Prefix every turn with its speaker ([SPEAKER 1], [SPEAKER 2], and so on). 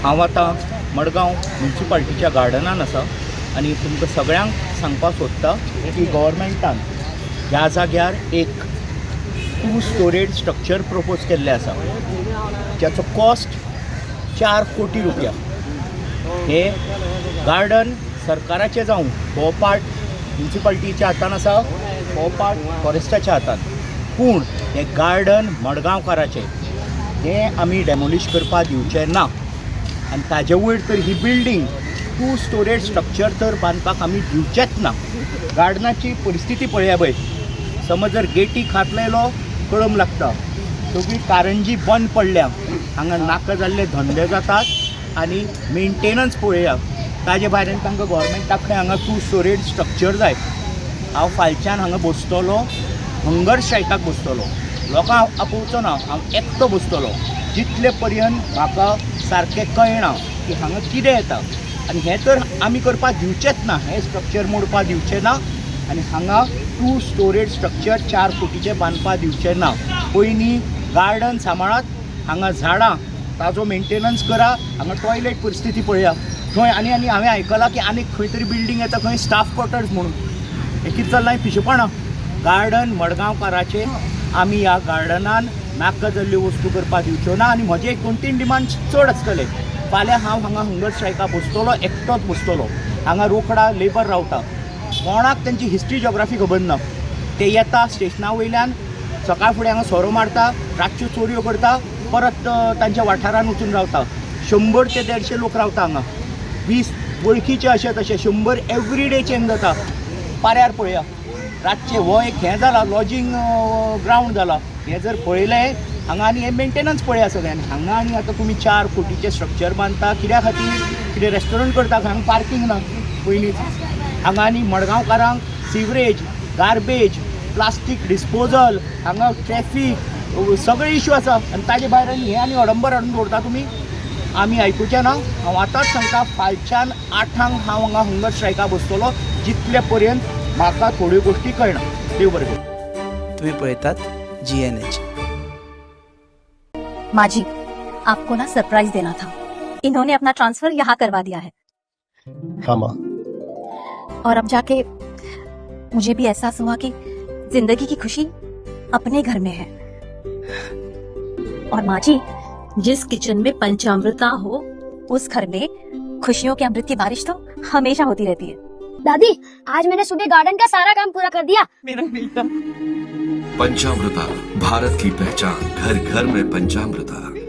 [SPEAKER 1] हांव आतां मडगांव म्युनिसिपाल्टीच्या गार्डनान आसा आनी तुमकां सगळ्यांक सांगपाक सोदता की गव्हर्मेंटान ह्या जाग्यार एक टू स्टोरेड स्ट्रक्चर प्रपोज केल्लें आसा, ज्याचो कॉस्ट 4 कोटी रुपया. हे गार्डन सरकाराचें जावं, हो पार्ट म्युनिसिपाल्टीच्या हातान आसा, हो पार्ट फॉरेस्टाच्या हातान, पूण हें गार्डन मडगांवकाराचें. हें आमी डेमोलिश करपाक दिवचें ना आनी ताजे वयर तर ही बिल्डींग टू स्टोरेड स्ट्रक्चर तर बांदपाक आमी दिवचेच ना. गार्डनाची परिस्थिती पळया. पळय, समज जर गेटीक हात लायलो, कळम लागता. सगळी कारंजी बंद पडल्या. हांगा नाका जाल्ले धंदे जातात आनी मेंटेनन्स पळया. ताजे भायल्यान तांकां गोवोरमेंटाक खंय हांगा टू स्टोरेड स्ट्रक्चर जाय. हांव फालच्यान हांगा बसतलो, हंगर स्ट्रायकाक बसतलो. लोकांक आपोवचो ना, हांव एकटो बसतलो जितले पर्यंत म्हाका सारकें कळना की हांगा कितें येता. आनी हें तर आमी करपाक दिवचेच ना. हें स्ट्रक्चर मोडपाक दिवचें ना आनी हांगा टू स्टोरेड स्ट्रक्चर 4 कोटीचें बांदपाक दिवचें ना. पयलीं गार्डन सांबाळात, हांगा झाडां ताजो मेंटेनन्स करा. हांगा टॉयलेट परिस्थिती पळया थंय. आनी आनी हांवें आयकलां की आनीक खंय तरी बिल्डींग येता खंय स्टाफ क्वॉर्टर्स म्हणून. हें कितें चल्लां? हें पिशेपणां. गार्डन मडगांवकाराचें. आमी ह्या गार्डनान नाका जाल्ल्यो वस्तू करपाक दिवच्यो ना. आनी म्हजे एक दोन तीन डिमांड्स चड आसतले. फाल्यां हांव हांगा हंगर स्ट्रायकाक बसतलो, एकटोच बसतलो. हांगा रोकडा लेबर रावता, कोणाक तेंची हिस्ट्री जॉग्राफी खबर ना. ते येता स्टेशना वयल्यान, सकाळ फुडें हांगा सोरो मारता, रातच्यो चोरयो करता, परत तांच्या वाठारान वचून रावता. 100 ते 150 लोक रावता हांगा, 20 वळखीचे अशे तशे, 100 एवरी डे चेंज जाता. पाऱ्यार पळया, रातचें हो एक हें जाला, लॉजींग ग्रावंड जाला. हें जर पळयलें हांगा आनी हें मेंटेनन्स पळया सगळ्यांनी हांगा. आनी आतां तुमी 4 कोटीचें स्ट्रक्चर बांदता कित्या खातीर? कितें रेस्टॉरंट करता? हांगा पार्कींग ना पयलींच हांगा. आनी मडगांवकारांक सिवरेज, गार्बेज, प्लास्टीक डिस्पोजल, हांगा ट्रॅफीक, सगळे इश्यू आसा. आनी ताजे भायर आनी हें आनी अडंबर हाडून दवरता तुमी. आमी आयकुचें ना. हांव आतांच सांगता, फालच्यान 8आंक हांव हांगा हंगर स्ट्रायकाक बसतलो जितले पर्यंत म्हाका थोड्यो गोश्टी कळना. देव बरें करूं.
[SPEAKER 2] तुम्ही पळयतात जीएनएच.
[SPEAKER 3] माँ जी, आपको ना सरप्राइज देना था. इन्होंने अपना ट्रांसफर यहाँ करवा दिया है.
[SPEAKER 4] हाँ माँ.
[SPEAKER 3] और अब जाके मुझे भी एहसास हुआ कि जिंदगी की खुशी अपने घर में है. और माँ जी,
[SPEAKER 5] जिस किचन में पंचामृता हो,
[SPEAKER 3] उस घर में खुशियों के अमृत की बारिश तो हमेशा होती रहती है.
[SPEAKER 6] दादी, आज मैंने सुबह गार्डन का सारा काम पूरा कर दिया.
[SPEAKER 7] पंचामृता, भारत की पहचान. घर घर में पंचामृता.